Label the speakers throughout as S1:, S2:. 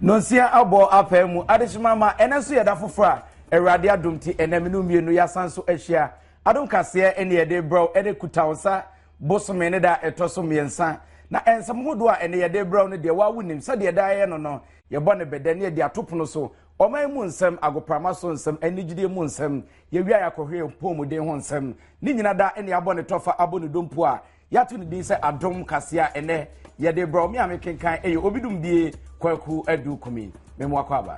S1: Nonsia abɔ apaa mu adehyema ma ɛnɛ nso yɛda foforɔ a Awurade adom ti ɛnɛ mene mmienu yɛasan so ahyia adom kaseɛ ɛne yɛde brɛw ɛne kuta wo nsa bosome ne da ɛtɔ so mmiɛnsa na nsɛm hodoɔ a ɛne yɛde brɛw no deɛ wawo nim sɛdeɛ ɛda yɛ no no yɛbɔ ne bɛdɛ ne yɛde ato pono so ɔman mu nsɛm agoprama so nsɛm anigyidie mu nsɛm yɛwia yɛakɔhwɛ mpɔmuden ho nsɛm ne nyina da ɛne abɔ ne tɔfa abɔ ne dompo a Yɛato ne din sɛ Adom Kaseɛ a ɛnɛ yɛde brɛ me a mekenkan ɛyɛ Obidum Bie Kwaku Adu Kumi. Memo akɔ aba.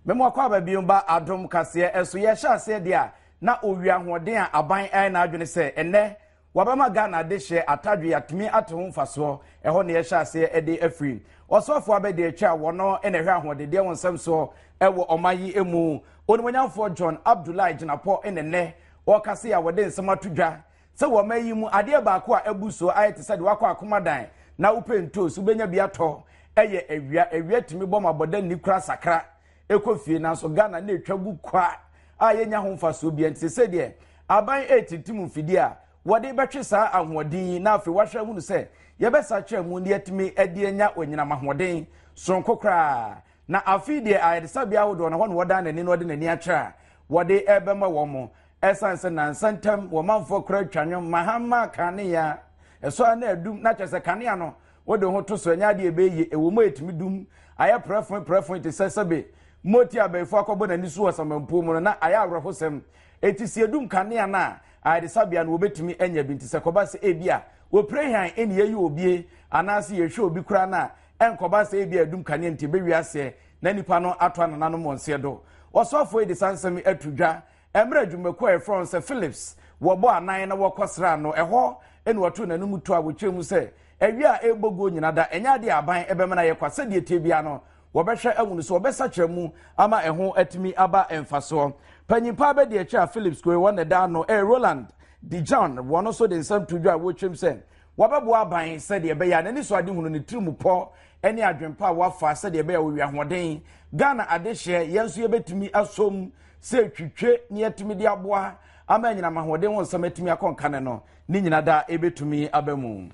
S1: Memo akɔ aba bio ba adom kaseɛ ɛso yɛhyɛ aseɛ deɛ a na owia ahoɔden a aban ayɛ n'adwene sɛ ɛnɛ wabɛma Ghana adehyeɛ atadwe yɛatumi ate ho mfasoɔ ɛhɔ na yɛhyɛ aseɛ ɛde afiri ɔsɔfoɔ abɛde atwa a wɔno na ɛhwɛ ahoɔdendeɛ ho nsɛm soɔ ɛwɔ ɔman yi mu onimonyamfoɔ John Abdullahi Gyinapɔ ɛna ɛnɛ ɔkase a wɔde nsɛm ato dwa Sɛ wɔ ɔman yi mu adeɛ baako a abu so ayɛ te sɛ deɛ wakɔ akomadan na wopɛ ntoosi wobɛnya bi atɔ ɛyɛ awia. Awia tumi bɔ ma bɔda nni kora sakra ɛkɔ fie nanso Ghana na ɛtwa gu kwa a yɛnya ho mfasoɔ bia nti sɛ deɛ aban ɛretintim mfidie a wɔde bɛtwe saa ahoɔden yi na afei wahwɛ ahunu sɛ yɛbɛsakyera mu na yɛatumi de anya onyinam ahoɔden soronko koraa na afei deɛ ayɛdesabea ahodoɔ no hɔ na wɔdan n'ani na ɔde n'ani akyerɛ a wɔde ɛbɛma wɔn mo Ɛsiane sɛ nnansa ntam wɔ manfoɔ kora atwa nnwom Mahama kanea ɛsɔ a na adum na kyerɛ sɛ kanea no wode ho to so ɛnyɛ adeɛ ɛbɛyɛ yie ɛwɔ mu a ɛtumi dum ayɛ prɛfoe prɛfoe te sɛ sɛbe moti abɛɛfo akɔbɔ n'ani so wɔ samampuo mu no na ayɛ awerɛhosɛm eti sɛ edum kanea no a ayɛdesabea no wɔbɛtumi anya bi nti sɛ kɔba sɛ ebi a wɔpire han ɛne yɛyi obie anaasɛ yɛhwɛ obi koraa no a ɛnkɔba sɛ ebi a edum kanea nti ɛbɛwi aseɛ na nipa no ato anananom wɔn seɛ do ɔsɔfoɔ yi de saa nsɛm ato dwa Mmerɛ adwumakuo a yɛfrɛ wɔn sɛ Philips wɔbɔ anan na wɔkɔ sraa no, ɛhɔ na wɔtoo n'anom tuo a wɔkyerɛ mu sɛ awia a ɛrebɔ guo nyina da, ɛnyɛ adeɛ a aban bɛma no ayɛ kwa, sɛdeɛ ɛteɛ biara no wɔbɛhwɛ ahunu sɛ wɔbɛsakyera mu ama ɛho atumi aba mfasoɔ. Panyin paa bɛdi akyire a Philips kuo yi wɔn na ɛda ano ɛyɛ Roland DeJohn, wɔn nso de nsɛm to dwa a wɔkyerɛ mu sɛ Wɔbɛboa aban sɛdeɛ ɛbɛyɛ a n'anisoadehunu, ne tirimupɔ ne adwempa a wafa sɛdeɛ ɛbɛyɛ a owia ahoɔden Ghana adehyeɛ yɛn nso yɛbɛtumi asom sɛ twitwe ne yɛatumi de aboa ama anyinam ahoɔden ho nsɛm atumi akɔ nkane no ne nyina da ɛbɛtumi aba mu.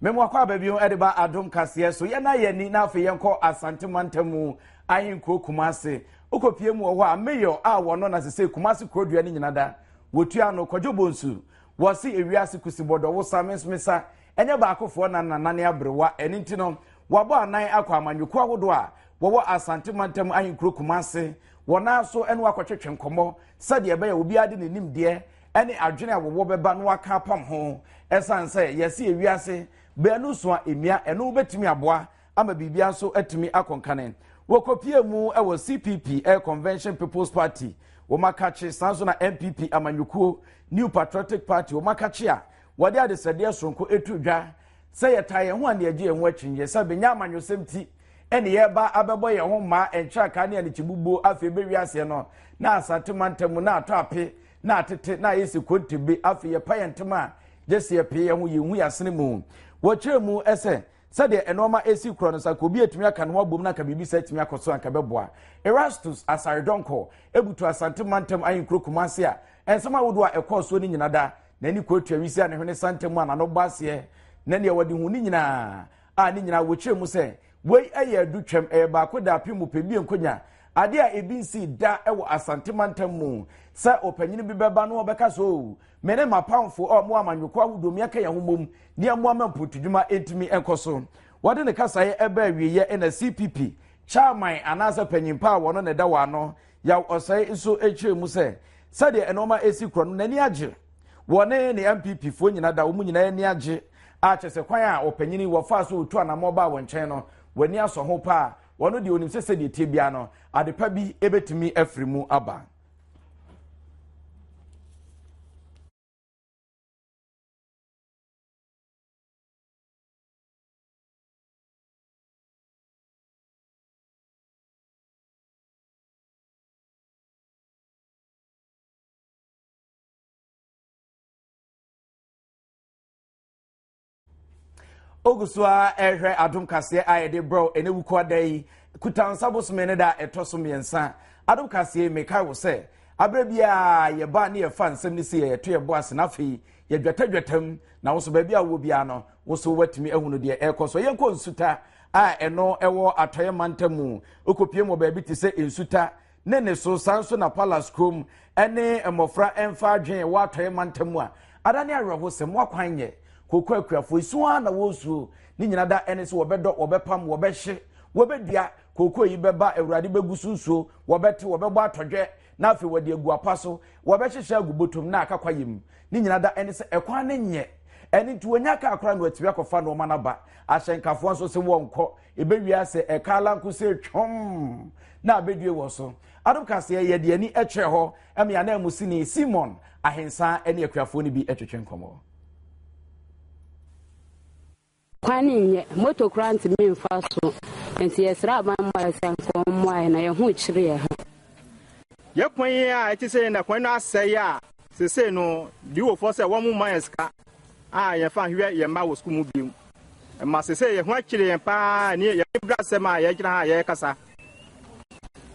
S1: Memu akɔ aba bio de ba adom kaseɛ so yɛn ayɛ ni na afei yɛnkɔ Asante mantam mu ahenkuro Kumase wokɔpie mu wɔ hɔ a mayor a wɔno na sese Kumase kurodua no nyina da wɔtua no Kwadwo Bonsu wɔse ewiase kusi bɔdɔ wo sa me nso me sa ɛnyɛ baakofoɔ na nanane aberewa ɛno nti no wɔabɔ anan akɔ amanyɔkuo ahodoɔ a wɔwɔ Asante mantam ahenkuro Kumase wɔn nan so ne wakɔtwetwe nkɔmmɔ sɛdeɛ ɛbɛyɛ obiara de ne nimdeɛ ne adwene a wɔwɔ bɛba na waka apam ho. Ɛsiane sɛ yɛse ewiase baanu so a emia, ɛno wobɛtumi aboa ama biribiara nso atumi akɔ nkane. Wɔkɔpie mu wɔ CPP, ɛyɛ Convention People's Party, wɔn akakye, saa nso na NPP amanyɔkuo, New Patriotic Party, wɔn akakye a wɔde adesrɛdeɛ soronko etu dwa sɛ yɛtaa yɛn ho a na yɛgye yɛn ho akyinnye sɛ benya amanyɔsɛm ti ɛne yɛreba abɛbɔ yɛn ho mmaa nkyerɛkaa ne anikyibubuo afei bɛwi aseɛ no na Asante mantam mu na atɔ ape na atete na ayɛ sɛ kontebe afei yɛpa yɛn ntoma a gye sɛ yɛpee yɛn ho yɛnhu yɛn asene mu. Wɔkyerɛ mu sɛ sɛdeɛ nnoɔma ɛsi korɔ no sɛ anka obi atumi aka ne ho abom na anka biribi sɛ atumi akɔ so anka bɛboa. Erastus Asare Donkor butu Asante mantam ahenkuro Kumase a nsɛm ahodoɔ a ɛkɔɔ soɔ no nyina da n'ani kɔɔtua wisi a ne hwene santa mu a n'ano bɔ aseɛ na deɛ wɔde hu ne nyinaa a ne nyinaa wɔkyerɛ mu sɛ wei yɛ adu twam, ɛyɛ baako da apem mu pɛ bi nkonya, adeɛ a ebi nsii da wɔ Asante mantam mu sɛ ɔpanyin bi bɛba na ɔbɛka sɛ o me ne m'apamfo a wɔwɔ amanyɔkuo ahodoɔ mu yɛka yɛn ho mmom na yɛmmoa ma mpuntudwuma ntumi nkɔ so. Wɔde ne kasaeɛ ɛbaa awieeɛ na CPP. Chairman anaasɛ panyimpa a wɔno na ɛda wɔn ano, Yaw Ɔsɛe nso kyerɛ mu sɛ sɛdeɛ nnoɔma ɛsi korɔ no n'ani agye. Wɔne ne NPP foɔ nyina da wɔn nyinaa ani agye a kyerɛ sɛ kwan a ɔpanyini wɔfaa so ɔtu anammɔn baa wɔn nkyɛn no w'ani asɔ ho paa. Wɔno deɛ onim sɛ sɛdeɛ ɛteɛ biara no adepa bi ɛbɛtumi afiri mu aba. Ogu so ara ɛrehwɛ adom kaseɛ a yɛde brɛw ɛne wuku ada yi kuta nsa bosome ne da ɛtɔ so mmiɛnsa. Adom kaseɛ mekae wo sɛ aberɛ biara yɛba ne yɛfa nsɛm no si yɛ yɛto yɛbo ase na afei yɛdwatadwatam na wo so baabi a wowɔ biara no wo so woatumi ahunu deɛ ɛrekɔ so. Yɛnkɔ nsuta a ɛno ɛwɔ atɔeɛ mantam mu wokɔpie mu wɔ baabi te sɛ nsuta ne ne so saa nso na palace kurom ne mmɔfra mfa adwene ɛwɔ atɔeɛ mantam mu a ada ne awerɛhosɛm wakwan nyɛ koko akuafoɔ esu ara na wɔresuo ne nyina da ɛne sɛ wɔbɛdɔ wɔbɛpam wɔbɛhye wɔbɛdua koko yi bɛba awurade bɛgu so nsuo wɔbɛte wɔbɛbɔ atɔdwɛ na afei wɔde agu apa so wɔbɛhyehyɛ agu botom na aka kwaeɛ mu ne nyina da ɛne sɛ ɛkwan ne nyɛ ɛne nti wɔnya kaa koraa na wɔatumi akɔfa nneɛma no aba ahyɛnkafoɔ nso sɛ wɔnkɔ ɛbɛwie asɛ ɛka alanko sɛ twɔm na abɛdue wɔ so adom kaseɛ yɛde ani kyerɛ hɔ ɛme ananmusini Simon Ahensa ne akuafoɔ no bi twetwe nkɔmmɔ.
S2: Kwan no nyɛ, moto koraa ntumi mfa so, nti yɛsrɛ aban mmoa sɛ nka wɔmmoa yɛn na yɛn ho rekyere yɛn ho.
S3: Yɛ kwan yi a ɛte sɛ na kwan no asɛe a sesei no DO foɔ sɛ wɔn mma yɛn sika a yɛn fa nhwɛ yɛn mma wɔ sukuu mu bio. Ɛma sesei yɛn ho akyere yɛn paa ne yɛn bra asɛm a yɛgyina ha a yɛrekasa.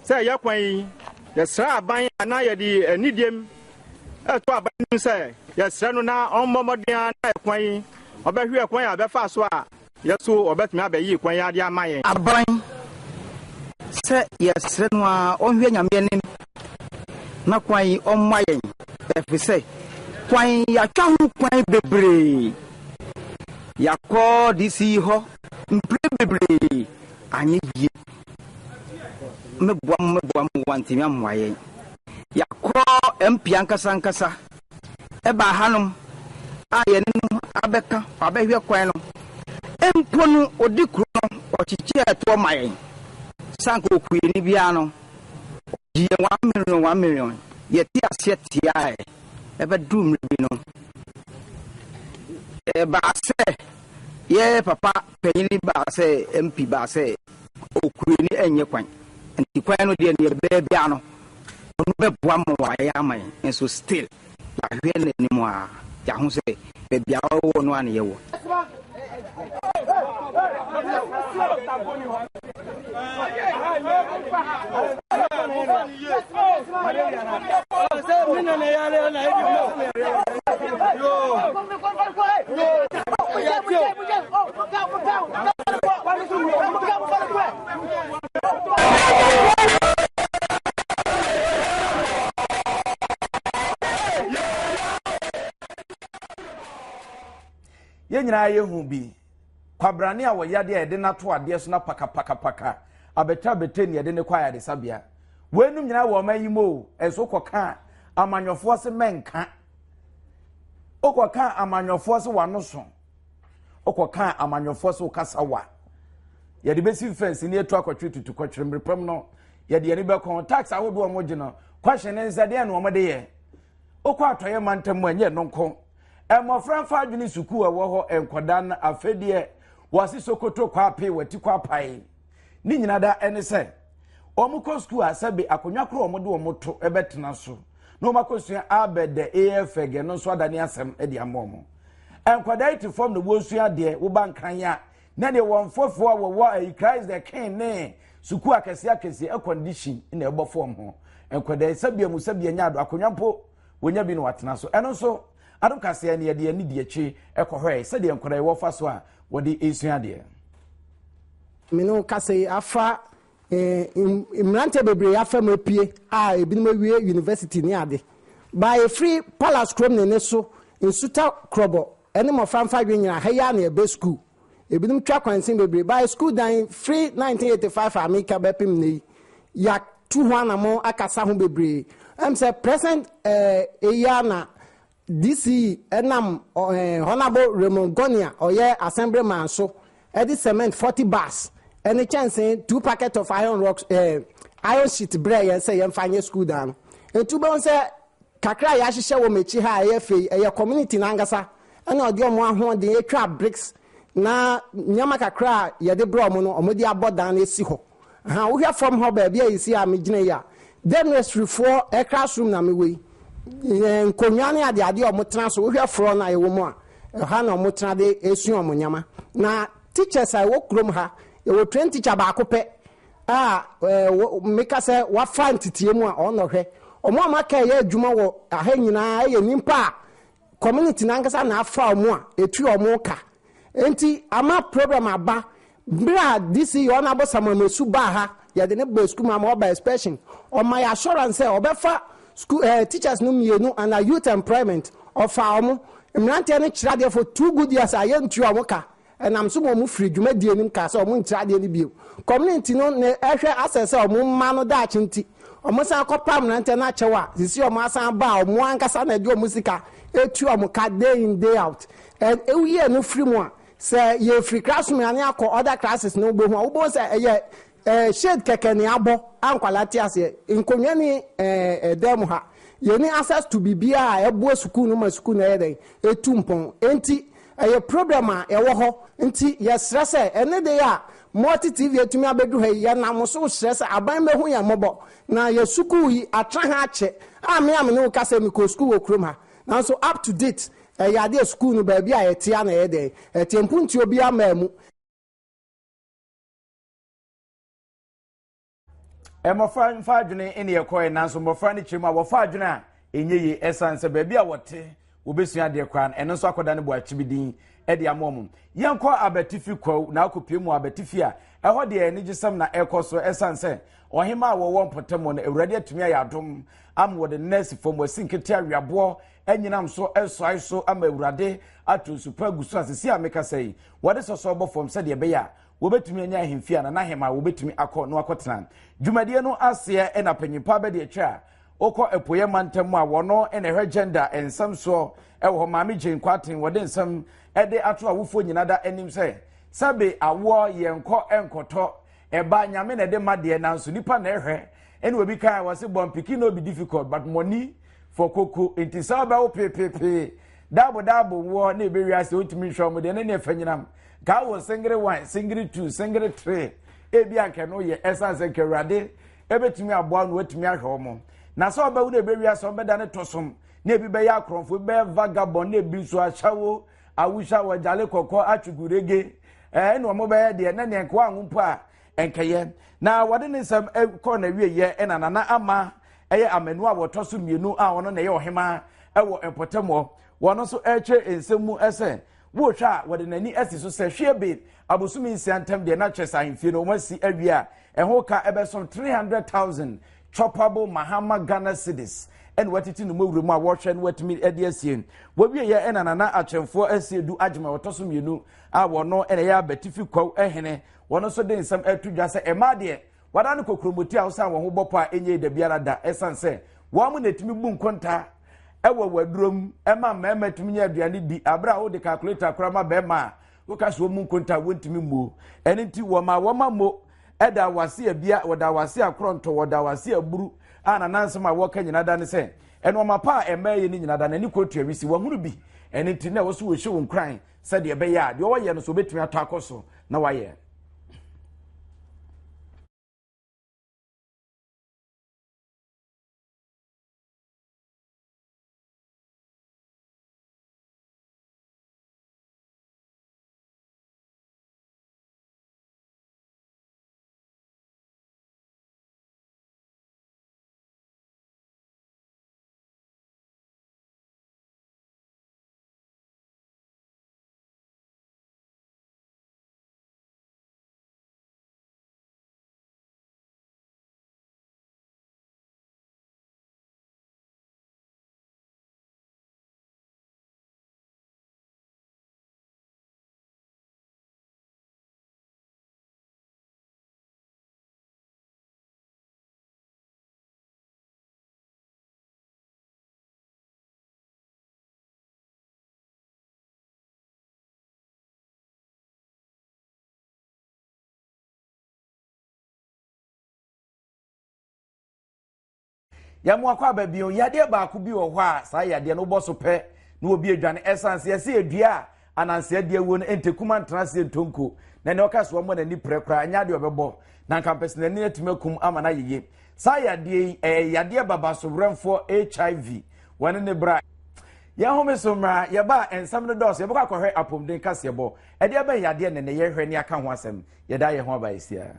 S3: Sɛ yɛ kwan yi yɛsrɛ aban a na yɛde anidiem ɛto aban no sɛ yɛsrɛ no na ɔmmɔ mmɔden a na ɛkwan yi ɔbɛhwɛ kwan a bɛfa so a yɛso ɔbɛtumi abɛyi kwan yi ade ama yɛn.
S4: Aban sɛ yɛsrɛ no a ɔnhwɛ Nyame anim na kwan yi ɔmmoa yɛn ɛfiri sɛ kwan yɛatwa ho kwan bebree yɛakɔ DC hɔ mpere bebree anyɛ yie mɛboa mo mɛboa mo wantumi ammoa yɛn yɛakɔ MP ankasa ankasa ɛbaa hanom a yɛne no abɛka wabɛhwɛ kwan no mpo no ɔdi kuro no ɔkyekyɛ ɛtoɔ ma yɛn sanka okuani biara no ɔgye yɛn 1 million 1 million yɛte aseɛ teaɛ ɛbɛduru mmerɛ bi no ɛbaa sɛ yɛ papa panyini baa sɛ MP baa sɛ okuani ɛnyɛ kwan nti kwan no deɛ neɛ bɛɛ bia no ɔno bɛboa ma wayɛ ama yɛn nso still yɛahwɛ n'anim a yɛaho sɛ baabi a ɔwɔ no a ne yɛwɔ.
S1: Yɛn nyinaa yɛhu bi kwabrane a wɔyɛ adeɛ a yɛde no ato adeɛ so na pakapakapaka abɛtɛ abɛtɛ ne yɛde no kɔ ayaresabea weinom nyinaa wɔ ɔman yi mu o ɛnso kɔka amanyɔfoɔ se mɛnka wokɔka amanyɔfoɔ se wano so wokɔka amanyɔfoɔ se wokasa wa yɛde bɛsi fɛnsi ne yɛtu akɔtwere tutu kɔtwere mmerepam no yɛde yɛne bɛkɔn tax ahodoɔ wɔn gye no kɔhyɛ ne nsa deɛ na wɔn de yɛ wokɔ atɔyɛ mantam mu ɛnyɛ no nko mmɔfra mfa adwene sukuu ɛwɔ hɔ nkɔda no afɛdeɛ wɔase sokoto kɔ ape wɔati kɔ apae ne nyina da ɛne sɛ wɔn kɔ sukuu a sɛbe akonnwa koro wɔn de wɔn to ɛbɛtena so na wɔn akɔsua abɛdɛ afɛgɛ no nso adane asɛm de ama wɔn nkwadaa yi te fam na wɔresua adeɛ woba nkran a na deɛ wɔn mfɔfoɔ a wɔwɔ ayi Christ the King ne sukuu akɛseɛ akɛseɛ air condition na ɛbɔ fam ho nkwadaa yi sɛbea mu sɛbea nya ado akonnwa mpo wɔnya bi na wɔatena so ɛno nso adom kaseɛ ne yɛde ani di akyi ɛkɔhwɛ sɛdeɛ nkwadaa yi wɔfa so a wɔde resua adeɛ.
S5: Me ne wo kasa yi afa mmeranteɛ bebree afa mu apue a ebinom awie university ne ade. Ba ɛfiri Palace kurom ne ne so Nsuta Krɔbɔ ne mmɔfra mfa adwene nyinaa ha yi ara na yɛbɛ sukuu. Ebinom twa kwansin bebree. By sukuu dan firi 1985 a meka bɛpem nnɛ yi, yɛatu ho anamɔn akasa ho bebree. Ɛm sɛ present eh, eyi ara na DCE ɛnam eh, Honourable Raymond Goni a ɔyɛ Assemblyman so ɛde cement 40 bars ɛne kyɛnsee 2 packet of iron rocks eh, iron sheet brɛɛ yɛn sɛ yɛmfa nyɛ sukuu dan no. Nti wobɛhu sɛ Kakra a yɛahyehyɛ wɔ m'akyi ha a ɛyɛ fɛ yi, ɛyɛ community no ankasa na ɔde wɔn ahoɔden atwa bricks na nneɛma kakra a yɛde brɛ wɔn no, wɔde abɔ dan no asi hɔ. Aha, wohwɛ fam hɔ baabi a yɛsi a megyina yi a, dɛ nurseryfoɔ classroom na mewɔ yi. Yɛn nkonnwa ne adeade a wɔtena so, wohwɛ floor no a yɛwɔ mu a, ɛha na wɔtena de sua wɔn nneɛma. Na teachers a ɛwɔ kurom ha, yɛwɔ trained teacher baako pɛ. a meka sɛ wafa nteteɛ mu a ɔno hwɛ ɔmo a maka ɛyɛ adwuma wɔ aha nyinaa ɛyɛ nipa a community nankasa na afa ɔmo a etu ɔmo ka nti ama problem aba bere a DC yɛ ɔno abɔ Samuel baa ha yɛde ne ba sukuu mu ama ɔba inspection ɔma yɛ assurance sɛ ɔbɛfa school teachers no mmienu under youth employment ɔfa ɔmo mmeranteɛ no kyerɛ adeɛ for 2 good years a yɛntua ɔmo ka. Ɛnam so ma wɔfirii dwumadie no mu kaa sɛ wɔnkyerɛ adeɛ no bio. Community no na ɛhwɛ asɛ sɛ wɔn mma no daakye nti, wɔsan kɔpa mmeranteɛ no akyɛw a sisi wɔn asan aba a wɔn ankasa na ɛde wɔn sika etua wɔn ka day in day out. Woyi ɛno firi mu a, sɛ yɛfiri classroom a ne akɔ other classes no wobɛhu a, wobɛhu sɛ ɛyɛ shade kɛkɛ ne abɔ a nkwadaa te aseɛ. Nkonnwa ni ɛdan mu ha. Yɛni access to biribiara a ɛboa sukuu no ma sukuu no ɛyɛ dɛn ɛtu mpɔn. Enti ɛyɛ problem a ɛwɔ hɔ nti yɛsrɛ sɛ ɛne de a Multi TV atumi abɛdu ha yi, yɛnam so srɛ sɛ aban bɛhu yɛn mmɔbɔ na yɛ sukuu yi atra ha akyɛ a me a me ne wo kasa yi mekɔɔ sukuu wɔ kurom ha nanso up to date ɛyɛ adeɛ sukuu no baabi a ɛte a na ɛyɛ dɛn ɛteɛ mpuntuo biara mmaa mu.
S1: Mmɔfra mfa adwene ne ɛkɔɛ nanso mmɔfra no kyerɛ mu a wɔfa adwene a ɛnyɛ yie ɛsiane sɛ baabi a wɔte wɔbɛsua adeɛ koraa no ɛno nso akɔda no boakye bi din de ama wɔn. Yɛnkɔ abatifi kwaw na akɔpie mu abatifi a ɛhɔ deɛ anigyesɛm na ɛkɔ so ɛsiane sɛ ɔhema a wɔwɔ mpɔtam no awurade atumi ayɛ adom ama wɔde nɛɛse fam wɔasi nkete aweaboɔ anyinam so ɛsoae so ama awurade ato nsupa agu so asesi a mekasa yi wɔde sɔsɔ bɔ fam sɛdeɛ ɛbɛyɛ a wɔbɛtumi anya ahemfie a nana ahema a wɔbɛtumi akɔ na wakɔtena. Dwumadie no aseɛ na panyimpa bɛde atwa a wokɔ apueɛ mantam mu a wɔno na ɛhwɛ gender nsɛm soɔ ɛwɔ hɔ Maame Jane Kwarteng wɔde nsɛm ɛde ato awofoɔ nyina da anim sɛ sɛbe awoɔ yɛnkɔ nkɔtɔ ɛba nyame na ɛde ma deɛ nanso nipa na ɛhwɛ ɛna obi kan wɔ se born pikin no be difficult but money for koko nti sɛ wobɛwo peepeepee daabo daabo woɔ na ɛbɛwi ase wontumi nhwɛ ɔmo deɛ ne ne ɛfa nyinam Ka wɔ singiri one, singiri two, singiri three. Ebi anka no yɛ ɛsan sɛ nka awurade ebetumi aboa no watumi ahwɛ wɔn. Na sɛ ɔbɛwo na ebewi asɛ ɔbɛda ne tɔsom na ebi bɛyɛ akorɔmfo, ebi bɛyɛ vagabond na ebi nso ahyɛwo, awusa, wɔgyale kɔkɔ, atwugurege. Ɛɛ na wɔn bɛyɛ deɛ na nea nka wɔn mpo a nkɛyɛ. Na wɔde ne nsɛm kɔɔ na wie yɛ ɛna nana ama ɛyɛ amanu a wɔtɔ so mmienu a ɔno na ɛyɛ ɔhemaa ɛwɔ mpɔtam hɔ. Wɔn nso ɛretwe nsɛm mu ɛsɛ Wohwɛ a, wɔde n'ani asi so sɛ hwɛ abosome 6 ntam deɛ na kyerɛ sɛ ahemfie no wɔasi awie a ɛho ka ɛbɛsom 300,000 choppable Mahama Ghana cedis ɛna watiti no mɔwura mu a wɔhwɛ no watumi de asie. Wɔwie yɛ ɛna Nana Akyɛmfoɔ asie du agyema wɔtɔ so mmienu a wɔno ɛna ɛyɛ abatifi kwaw ɛhene wɔn nso de nsɛm ɛto dwa sɛ ɛmaa deɛ wɔada no kokromoti a wɔsan wɔn ho bɔ pɔ a ɛnyɛ da biara da ɛsan sɛ wɔn mo na ɛtumi bu nkonta ɛwɔ wadurom ɛma mmarima tumi nya aduane di abere a wode calculator koraa ma bɛrima a woka so wɔn mu nkonta a wɔntumi mmuo ɛno nti wɔma wɔma mo ɛda wase abia wɔda wase akorɔntɔ wɔda wase aburu a nanansɛm a wɔka nyina da ne sɛ ɛnoɔma pa a ɛmmaa yɛ ne nyina da n'ani kɔtua wisi wɔhunu bi ɛno nti na ɛwɔ so wɔhyɛ wo nkuran sɛdeɛ ɛbɛyɛ a deɛ ɔyɛ no so wɔbɛtumi atɔ akɔ so na wayɛ. Yɛn akɔ aba bio. Yadeɛ baako bi wɔ hɔ a saa yadeɛ no wobɔ so pɛ na obi adwane. Ɛsan sɛ yɛsɛ edua a ananse adi awuo no ntekuma ntena aseɛ ntonko na nea ɔka so ɔmmɔ n'ani prɛ koraa ɛnyɛ adeɛ ɔbɛbɔ na nka mpɛsɛ n'ani atumi akum ama no ayeye. Saa yadeɛ yi ɛyɛ yadeɛ babasowerɛmfoɔ HIV wɔne ne bra. Yɛn home so mmra yɛba a nsɛm no dɔɔso yɛbɛkɔ akɔhwɛ apɔmuden kaseɛbɔ ɛdeɛ bɛn yadeɛ ne ne yɛhwɛ ne aka ho asɛm yɛda yɛn ho aba asia.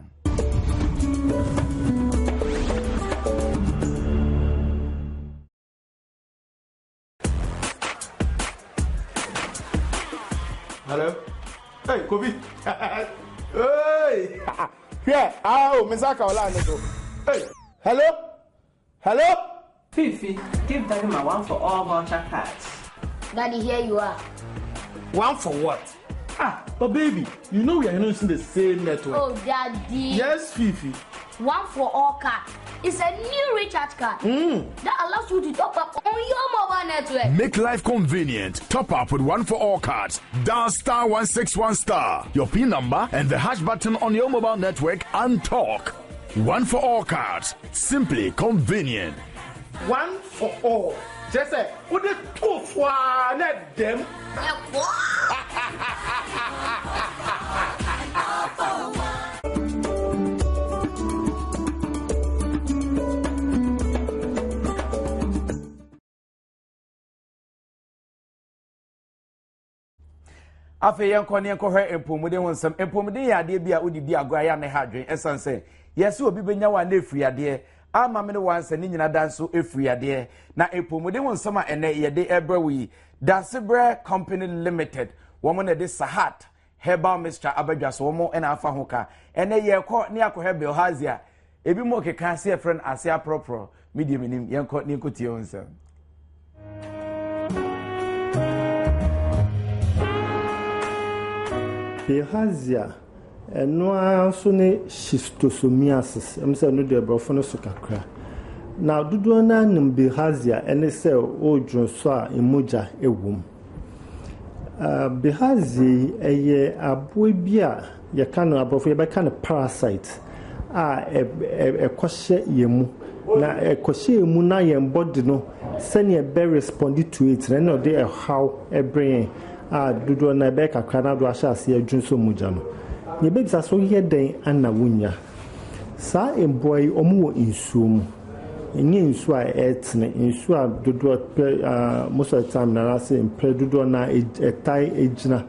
S3: Hello? Hey, Kofi. hey! Hwɛ, ah, oh, me nsa ka ɔlaa ne so. Hey, hello? Hello?
S6: Fifi, give Daddy my one for all voucher cards.
S7: Daddy, here you are.
S8: One for what? Ah, but baby, you know we are using the same network.
S7: Oh, Daddy.
S8: Yes, Fifi.
S7: One for all card. It's a new recharge card that allows you to top up on your mobile network.
S9: Make life convenient. Top up with one for all cards. Dial star 161 star, your PIN number, and the hash button on your mobile network and talk. One for all cards. Simply convenient.
S8: One for all. Just say, what the two for them?
S1: Afei yɛnkɔ ne yɛnkɔhwɛ mpɔmuden ho nsɛm. Mpɔmuden yɛ adeɛ bi a wode di agorɔ a ɛyɛ a na ɛha adwene ɛsiane sɛ yɛsɛ obi bɛnya wo a na ɛfiri adeɛ ama me ne wansa ne nyina da nso ɛfiri adeɛ. Na mpɔmuden ho nsɛm a ɛnɛ yɛde ɛbrɛ wo yi, Dasebrɛ Company Limited, wɔn na ɛde Sahat Herbal Mixture abadwa so, wɔn na afa ho ka. Ɛnɛ yɛkɔ ne akɔhwɛ Bilharzia, ebi mu keka sɛ yɛfrɛ no ase aporɔporɔ, me deɛ menim, yɛnkɔ ne yɛnkɔtie ho nsɛm.
S10: Bilharzia, ɛno ara nso ne schistosomiasis, ɛm sɛ ɛno deɛ borɔfo no so kakra. Na dodoɔ no ara nim bilharzia ɛne sɛ ɔredwonsɔ a mogya wɔ mu. Bilharzia yi ɛyɛ aboa bi a yɛka no aborɔfo yɛbɛka no parasite a ɛkɔhyɛ yɛn mu. Na ɛkɔhyɛ yɛn mu na yɛn body no sɛnea ɛbɛ respond to it na ɛna ɔde ɛhaw ɛbrɛ yɛn a dodoɔ no ɛbɛyɛ kakra na do ahyɛ aseɛ adwonsɔ mogya no. Na yɛbɛbisa sɛ woyɛ dɛn ana wonya? Saa mboa yi wɔn wɔ nsuo mu. Ɛnyɛ nsuo a ɛtene, nsuo a dodoɔ pɛ most of the time na anaasɛ mprɛ dodoɔ no ɛtae gyina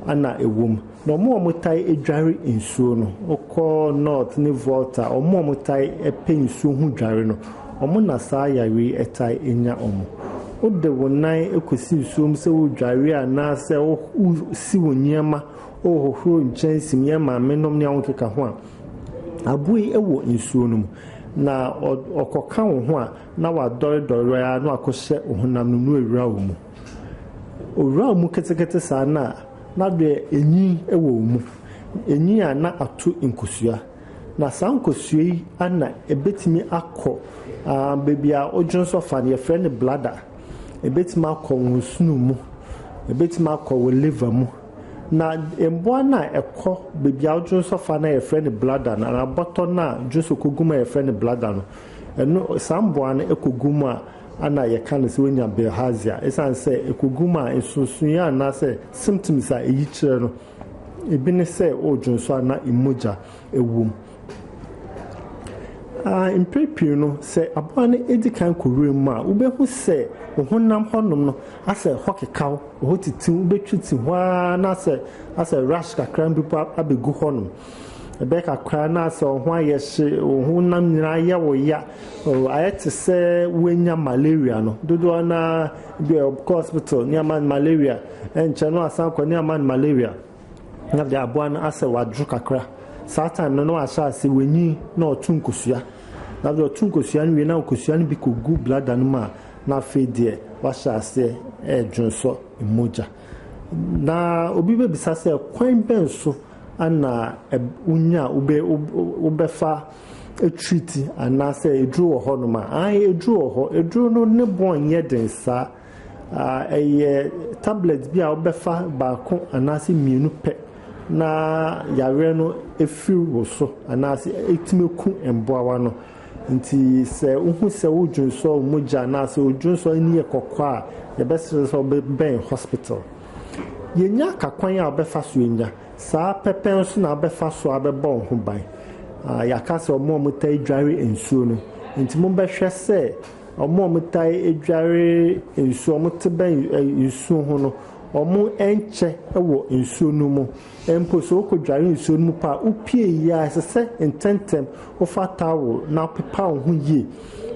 S10: ana ɛwɔ mu. Na wɔn a wɔtae dware nsuo no, wokɔ North ne Volta, wɔn a wɔtae pɛ nsuo ho dware no, wɔn na saa yare yi tae nya wɔn. Wode wo nan kɔsi nsuo mu sɛ wodware anaasɛ wosi wo nneɛma, wohohoro nkyɛnse mu, yɛn maamenom ne a wɔkeka ho a, aboa yi wɔ nsuo no mu. Na ɔkɔka wo ho a, na wadɔredɔre ara na wakɔhyɛ wo honam no mu na wawura wo mu. Owura wo mu ketekete saa no a, na deɛ enyin wɔ wo mu. Enyin a na ato nkosua. Na saa nkosua yi ana ebetumi akɔ baabi a wodwonsɔ fa no, yɛfrɛ no bladder. Ebetumi akɔ wo nsono mu, ebetumi akɔ wo liver mu. Na mboa no a ɛkɔ baabi a wodwonsɔ fa no a yɛfrɛ no bladder no, anaa bɔtɔ no a dwonsɔ kɔgu mu a yɛfrɛ no bladder no, ɛno saa mboa no kɔgu mu a ana yɛka no sɛ wonya bilharzia. Ɛsiane sɛ ɛkɔgu mu a nsonsonoeɛ anaasɛ symptoms a ɛyi kyerɛ no, ebi ne sɛ wodwonsɔ a na mogya wɔ mu. Mprɛ pii no, sɛ aboa no edi kan kɔ wuram mu a, wobɛhu sɛ wo honam hɔnom no asɛ hɔ kekaw, hɔ titiw, wobɛtwiti hɔ ara na asɛ asɛ rash kakra bi mpo abɛgu hɔnom. Ɛbɛyɛ kakra na asɛ wo ho ayɛ hye, wo honam nyinaa ayɛ wo ya, ayɛ te sɛ woanya malaria no. Dodoɔ no ara bi a ɔkɔ hospital ne ama no malaria, ɛnkyɛ no asan kɔ ne ama no malaria. Na de aboa no asɛ wadwo kakra. Saa time no na wahyɛ ase wanyin na ɔto nkosua. Na afei ɔto nkosua no wie na nkosua no bi kɔgu bladder no mu a, na afei deɛ wahyɛ aseɛ ɛredwonsɔ mogya. Na obi bɛbisa sɛ kwan bɛn so ana wonya a wobɛfa treat anaasɛ eduro wɔ hɔnom a? Ae, eduro wɔ hɔ. Eduro no ne boɔ nyɛ den saa. Ɛyɛ tablet bi a wobɛfa baako anaasɛ mmienu pɛ na yareɛ no afiri wo so anaasɛ ɛtumi ku mmoawa no. Nti sɛ wohu sɛ wodwonsɔ wo mogya anaasɛ wo dwonsɔ ani yɛ kɔkɔɔ a, yɛbɛsrɛ sɛ wobɛbɛn hospital. Yɛnya ka kwan a wobɛfa so anya. Saa pɛpɛ nso na wobɛfa so abɛbɔ wo ho ban. Yɛaka sɛ wɔn a wɔtaa dware nsuo no, nti mobɛhwɛ sɛ wɔn a wɔtaa dware nsuo, wɔte bɛn nsuo ho no, wɔnkyɛ wɔ nsuo no mu. Mpo sɛ wokɔdware nsuo no mu paa a, wopue yie a, ɛsɛ sɛ ntɛmntɛm wofa towel na wopepa wo ho yie.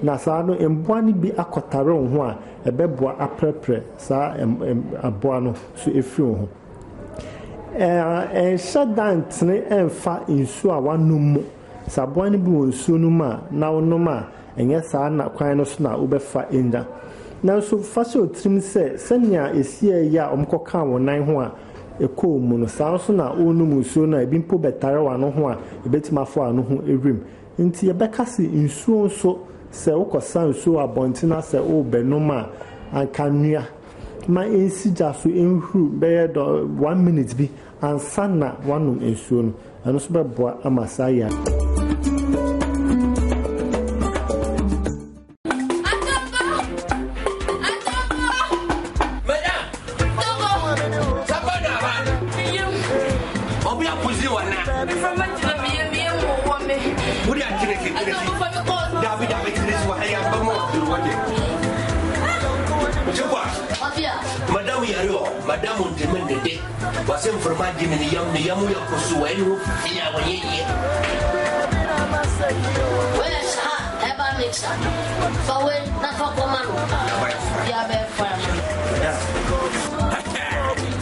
S10: Na saa no, mmoa no bi akɔtare wo ho a, ɛbɛboa aprɛprɛ saa aboa no so afiri wo ho. Ɛnhyɛ da ntene mfa nsuo a woanom mu. Sɛ aboa no bi wɔ nsuo no mu a na wonom a, ɛnyɛ saa na kwan no so na wobɛfa anya. Nanso fa hyɛ wo tirim sɛ sɛnea ɛsiiɛ yi a wɔkɔkaa wɔn nan ho a ɛkɔɔ mu no, saa ara nso na worenom nsuo no a ebi mpo bɛtare w'ano ho a ɛbɛtumi afa w'ano ho awuram. Nti yɛbɛka se nsuo nso, sɛ wokɔsa nsuo wɔ abɔnten na sɛ worebɛnom a, anka noa ma ɛnsi gya so nhuru bɛyɛ dɔ one minute bi ansa na woanom nsuo no. Ɛno nso bɛboa ama saa yare.
S11: Madam yare o, madam ntumi nnidi. Wɔse mframa gye ne ne yam, ne yam yɛ kusuu, ɛne ho fifi a wɔyɛ yie.
S7: Wei yɛ Shaha herbal mixture. Fa wei na fa kɔma no. Bia bɛyɛ fine.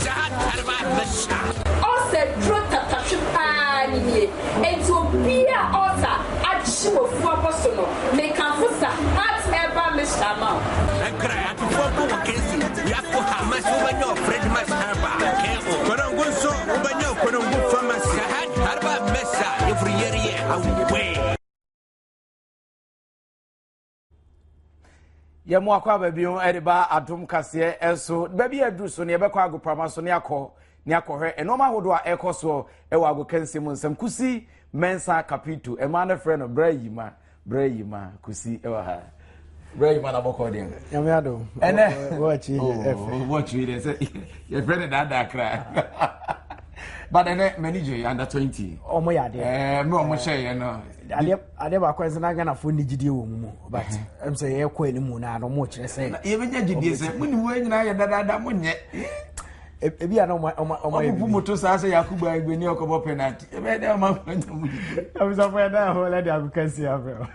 S11: Shaha herbal mixture.
S12: Ɔsɛ duro tatahwe paa ne nie. Enti obiaa a ɔɔsa akye wɔ fua bɔ so no, mekamfo Sahat Herbal Mixture ama wo.
S11: Nkran atufoɔ mpo wɔ KC, Wiafo ha Mass wobɛnya wɔ Fred Mass Herbal, KO. Konongo nso wobɛnya wɔ Konongo Pharmacy. Sahat Herbal Mixture, yɛfiri yɛreyɛ away.
S1: Yɛn mu akɔ aba bio de ba adom kaseɛ ɛso baabi a aduru so ne yɛbɛkɔ agoprama so ne akɔ ne akɔhwɛ nneɛma ahodoɔ a ɛkɔ soɔ ɛwɔ agokansie mu nsɛm. Kusi Mɛnsa Kapito ɛmaa no frɛ no brɛ yima brɛ yima Kusi ɛwɔ ha brɛ yima na bɔkɔ deɛ.
S13: Nyame adom.
S1: Ɛnɛ
S13: wɔkyi ɛfɛ.
S1: Wɔkyi deɛ sɛ yɛfrɛ no daadaa kra. But ɛnɛ m'ani gye under 20.
S13: Ɔmo yɛ adeɛ.
S1: Ɛɛ mmerɛ ɔmo hyɛ yɛ no.
S13: Adeɛ adeɛ baako ɛsɛ na Ghanafoɔ ni gyidie wɔ mu mu but ɛm sɛ yɛkɔ anim na na ɔmo kyerɛ sɛ.
S1: Yɛbɛnya gyidie sɛ mo ni wo nyinaa yɛ dadaada mo nyɛ.
S13: Ebi a na ɔmo ɔmo ɔmo ayɛ
S1: bibi. Ɔmo bu moto saa sɛ Yakubu Ayigbeni ɔkɔbɔ penalty. Ɛbɛyɛ dɛ ɔmo akɔ nya mo gyidie.
S13: Abusafo yɛ dan ahɔ lɛde agokansi abrɛ.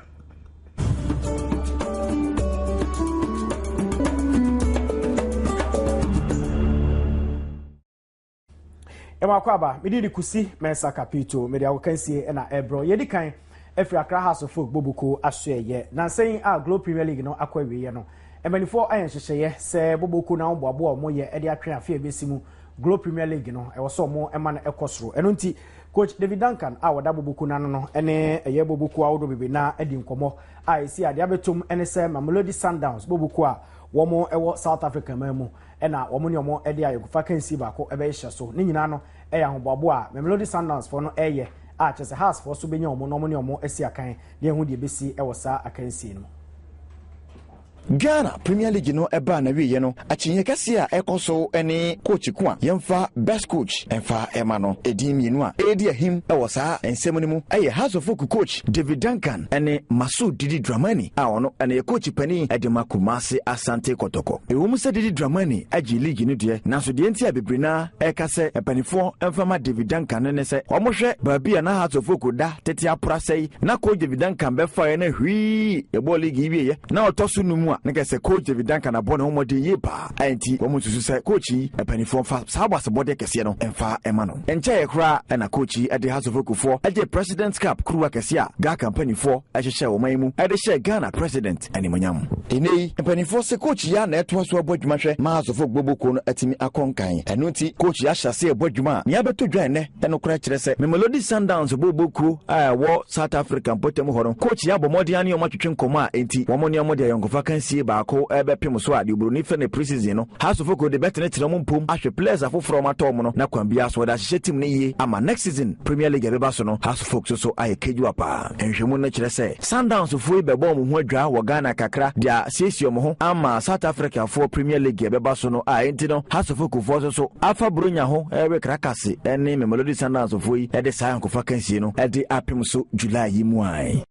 S13: Ɛwɔ akɔ aba, mede de Kusi Mensah Kapito, mede agokansie na ɛbrɛ. Yɛdi kan afiri Accra Hearts of Oak Boboko asoɛyɛ. Nansa yi a Globe Premier League no akɔ awieɛ no, mpanimfoɔ ayɛ nhyehyɛeɛ sɛ Boboko no ahoboaboa a wɔyɛ de atwɛn afe a ɛbɛsi mu Globe Premier League no, ɛwɔ sɛ wɔn ma no ɛkɔ soro. Ɛno nti, Coach David Duncan a ɔda Boboko no ano no ne ɛyɛ Boboko ahodoɔ bebree na adi nkɔmmɔ a ɛsi adeɛ abɛtom ne sɛ Mamelodi Sundowns Boboko a wɔn wɔ South Africa man mu na wɔn ne wɔn de ayɔnkofa kansie baako bɛhyehyɛ so. Ne nyinaa no yɛ ahoboaboa a Mamelodi Sundowns foɔ no reyɛ a kyerɛ sɛ Hearts foɔ nso bɛnya wɔn na wɔn ne wɔn asi akan na yɛahu deɛ ɛbɛsi wɔ saa akansie no mu.
S14: Ghana Premier League no baa n'awieɛ no, akyinnyeɛ kɛseɛ a ɛrekɔ so ne coach ko a yɛmfa best coach mfa ma no. Edin mmienu a ɛredi ahim wɔ saa nsɛm no mu yɛ Hearts of Oak coach David Duncan ne Masud Didi Dramani a ɔno na ɛyɛ coach panin de ma Kumasi Asante Kɔtɔkɔ. Ɛwom sɛ Didi Dramani agye league no deɛ, nanso deɛ nti a bebree no ara reka sɛ mpanimfoɔ mfa mma David Duncan no ne sɛ wɔhwɛ baabi a na Hearts of Oak da tete apora sɛe na coach David Duncan bɛfaeɛ na hwii yɛbɔɔ league yi wieɛ na ɔtɔ so num a, na kɛ sɛ coach David Duncan abɔ ne ho mmɔden yie paa a enti wɔn nsusu sɛ coach yi mpanimfoɔ mfa saa abɔasebɔdeɛ kɛseɛ no mfa mma no. Ɛnkyɛeɛ koraa na coach yi de Hearts of Oak foɔ gyee President's Cup kuruwa kɛseɛ a GHALCA mpanimfoɔ hyehyɛɛ wɔ man yi mu de hyɛɛ Ghana President animuonyam. Nnɛ yi, mpanimfoɔ se coach yi ara na ɛtoa so abɔ adwuma hwɛ ma Hearts of Oak bɔbɔ kuo no atumi akɔ nkan. Ɛno nti, coach yi ahyɛ aseɛ rebɔ adwuma a nea abɛtɔ dwa nnɛ no koraa kyerɛ sɛ Mamelodi Sundowns bɔbɔ kuo a ɛwɔ South Africa mpɔtam hɔ no, coach yi abɔ mmɔden ara ne wɔn atwetwe nkɔmmɔ a enti wɔn ne wɔn de ayɔnkofa kansie. akansie baako rebɛpem so a deɛ oburoni frɛ no pre-season no, Hearts of Oak de bɛtenetene wɔn mpom ahwɛ players afoforɔ a wɔatɔ wɔn no na kwan biara so wɔde ahyehyɛ team no yie ama next season Premier League a ɛbɛba so no Hearts of Oak nso so ayɛ kejuwa paa. Nhwehwɛmu no kyerɛ sɛ Sundowns foɔ yi bɛbɔ wɔn ho adwaa wɔ Ghana kakra de asiesie wɔn ho ama South Africa foɔ Premier League a ɛbɛba so no a enti no Hearts of Oak foɔ nso so afa Buronya ho rekra kase ne Mamelodi Sundowns foɔ yi de saa ayɔnkofa kansie no de apem so July yi mu ae.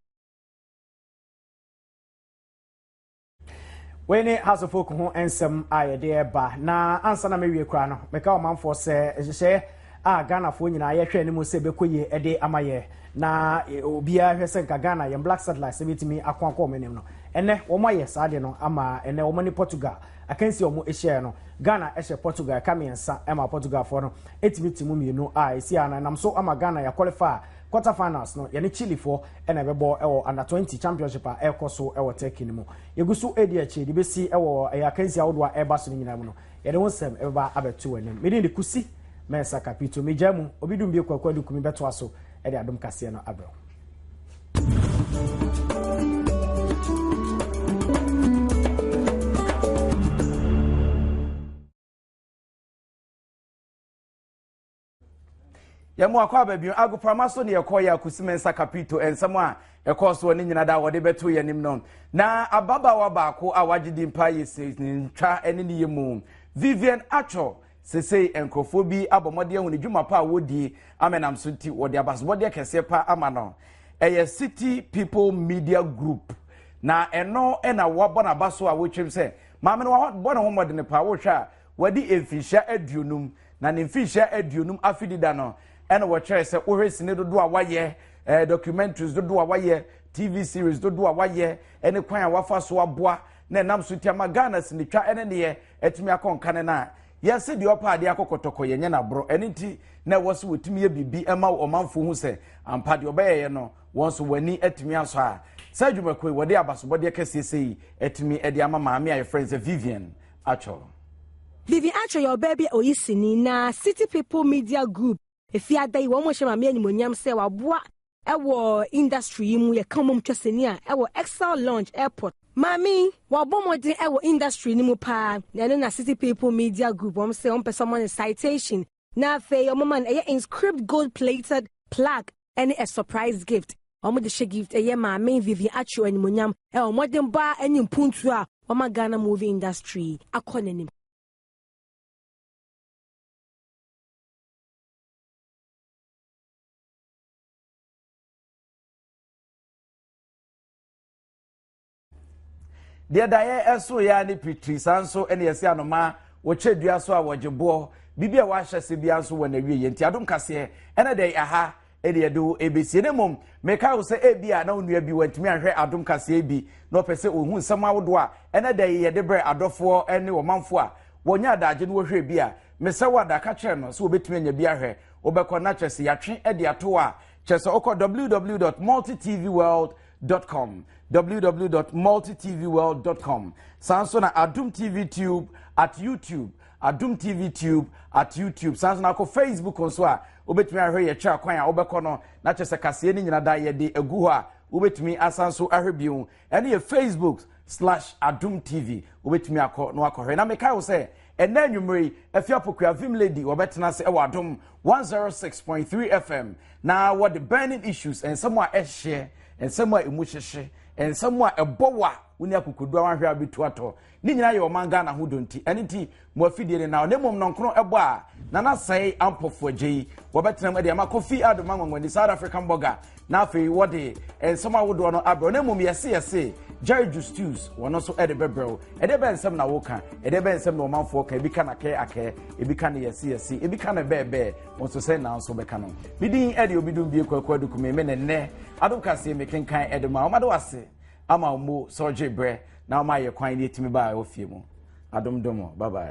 S13: Wei ne House of Folk ho nsɛm a yɛde ɛba na ansa na mewie koraa no meka ɔmanfoɔ sɛ nhyehyɛeɛ a Ghanafoɔ nyinaa yɛhwɛ anim sɛ ɛbɛkɔ yie de ama yɛ na obiara hwɛ sɛ nka Ghana yɛn Black Satellites bɛtumi ako akɔ wɔn anim no ɛnɛ wɔn ayɛ saa de no ama ɛnɛ wɔn ne Portugal akansi a wɔn hyiaeɛ no Ghana hyɛ Portugal ɛka mmiɛnsa ɛma Portugalfoɔ no ɛtumi ti mu mmienu a ɛsi a na ɛnam so ama Ghana yɛ qualify quarter finals no yɛne Chilefoɔ ɛna ɛbɛbɔ ɛwɔ under 20 championship a ɛrekɔ so ɛwɔ Turkey no mu. Yɛgu so redi akyire de bɛsi wɔ ɛyɛ akansi ahodoɔ a ɛreba so no nyinaa mu no, yɛde ho nsɛm ɛbɛba abɛto w'anim. Me din de Kusi Mensah Kapito. Megyaa mu, Obi Dumbie Kwaku Adukumi bɛtoa so de adom kaseɛ no abrɛ wo.
S1: Yɛn mu akɔ aba bio agoprama so ne yɛkɔ yɛ Akusi Mensah Kapito nsɛm a ɛkɔɔ soɔ ne nyina da wɔde bɛto yɛn anim no. Na ababaawa baako a wagye din paa yɛ ntwa ne ne yɛ mu Vivian Atwɔ sesei nkurɔfoɔ bi abɔ mmɔden ahu ne dwuma pa a wɔdie amenam so nti wɔde abasobɔdeɛ kɛseɛ pa ama no. Ɛyɛ City People Media Group na ɛno na wɔabɔ n'aba so a wɔtwam sɛ maame no wabɔ ne ho mmɔden paa wohwɛ a wadi mfinhyia aduonum Na ne mfirihyia aduonum afedida no, ɛna wɔkyerɛɛ sɛ wohwɛ sini dodoɔ a wayɛ, eh, documentaries dodoɔ a wayɛ, TV series dodoɔ a wayɛ, ɛne kwan a wafa so aboa na ɛnam so ti ama Ghana sinitwa ɛne neɛ atumi akɔ nkane no a, yɛse deɛ ɔpɛ adeɛ akɔ kɔtɔkɔ yɛnyɛ no aborɔ. Ɛno nti na ɛwɔ sɛ wɔtumi yɛ biribi ɛma ɔmanfoɔ hu sɛ ampa deɛ ɔbɛyɛyɛ no wɔn nso wɔn ani atumi asɔ a saa adwumakuo yi wɔde abasobɔdeɛ kɛseɛ sɛ yi atumi de ama maame a yɛfrɛ no sɛ Vivian Atwell.
S15: Vivian Atwell yɛ ɔbaa bi a oyi sini na City People Media Group efiada yi wɔn hyɛ maame animuonyam sɛ waboa wɔ industry yi mu yɛka wɔn twa sini a ɛwɔ Excel Lounge Airport. Maame yi wabɔ mmɔden wɔ industry no mu paa na ɛno na City People Media Group wɔn sɛ wɔn pɛ sɛ wɔma no citation na afei wɔn ma no ɛyɛ inscript gold plated plaque ɛne a surprise gift. Wɔn de hyɛ gift ɛyɛ Maame Vivian Atcho animuonyam ɛwɔ mmɔdenbɔ a ɛne mpuntuo a wama Ghana movie industry akɔ n'anim.
S1: Deɛ daeɛ ɛso yɛ ne pitiri saa nso ɛna yɛsi anomaa wɔkyɛ dua so a wɔgye boɔ biribi a wɔahyɛ se bia nso wɔ n'awie yɛ nti adom kaseɛ ɛna deɛ aha ɛde yɛde wo ɛbɛsie ne mmom meka wo sɛ ebi a na wo nua bi wantumi ahwɛ adom kaseɛ bi na ɔpɛ sɛ ɔhu nsɛm ahodoɔ a ɛna deɛ yɛde brɛ adɔfoɔ ne ɔmanfoɔ a wɔnyɛ adagye no wɔhwɛ bi a mesɛ wo adaka kyerɛ no sɛ wɔbɛtumi anya bi ahwɛ wobɛkɔ na kyerɛ sɛ yɛatwe de ato a kyerɛ sɛ wokɔ www.multitvworld dot com www.multitvworld.com saa nso na adum tv tube at youtube adum tv tube at youtube saa nso na akɔ facebook nso a wobɛtumi ahwɛ yɛ kyerɛ kwan a wobɛkɔ no na kyerɛ sɛ kaseɛ no nyina da yɛde agu hɔ a wobɛtumi asan so ahwɛ bio ɛne yɛ facebook slash adum tv wobɛtumi akɔ na wakɔhwɛ na mekae wo sɛ ɛnɛ anwummere yi afi apokua vim lady wɔbɛtena ase ɛwɔ adom 106.3 fm na wɔde burning issues nsɛm a ɛhyeɛ nsɛm a ɛmu hyehye nsɛm a ɛbɔ wa wo ne akokodu a wahwɛ a bɛtu atɔ ne nyinaa yɛ ɔman ghana ho dɔ nti ɛno nti mo afidie ne na ne mmom nɔnkron ɛbɔ a nana sɛe ampɔfo agye yi wɔbɛtena mu de ama kofi adoma nwanwani south african burger na afei wɔde nsɛm ahodoɔ no abrɛw na mmom yɛse yɛse jerry justus wɔn nso de bɛbrɛw ɛde bɛ nsɛm na woka ɛde bɛ nsɛm na ɔmanfoɔ ka ebi ka na kɛ akɛ ebi ka no yɛse yɛse ebi ka no bɛɛbɛɛ wɔn nso sɛ na nso bɛka no me din ɛde obi dum bie kwaku adukume me ne nnɛ adom kaseɛ mekenkan ɛde ma wɔn ade wase ama wɔn mu sɔgye brɛ na wɔn ayɛ kwan ne etimi baa ɛwɔ fie mu adom dom bye bye.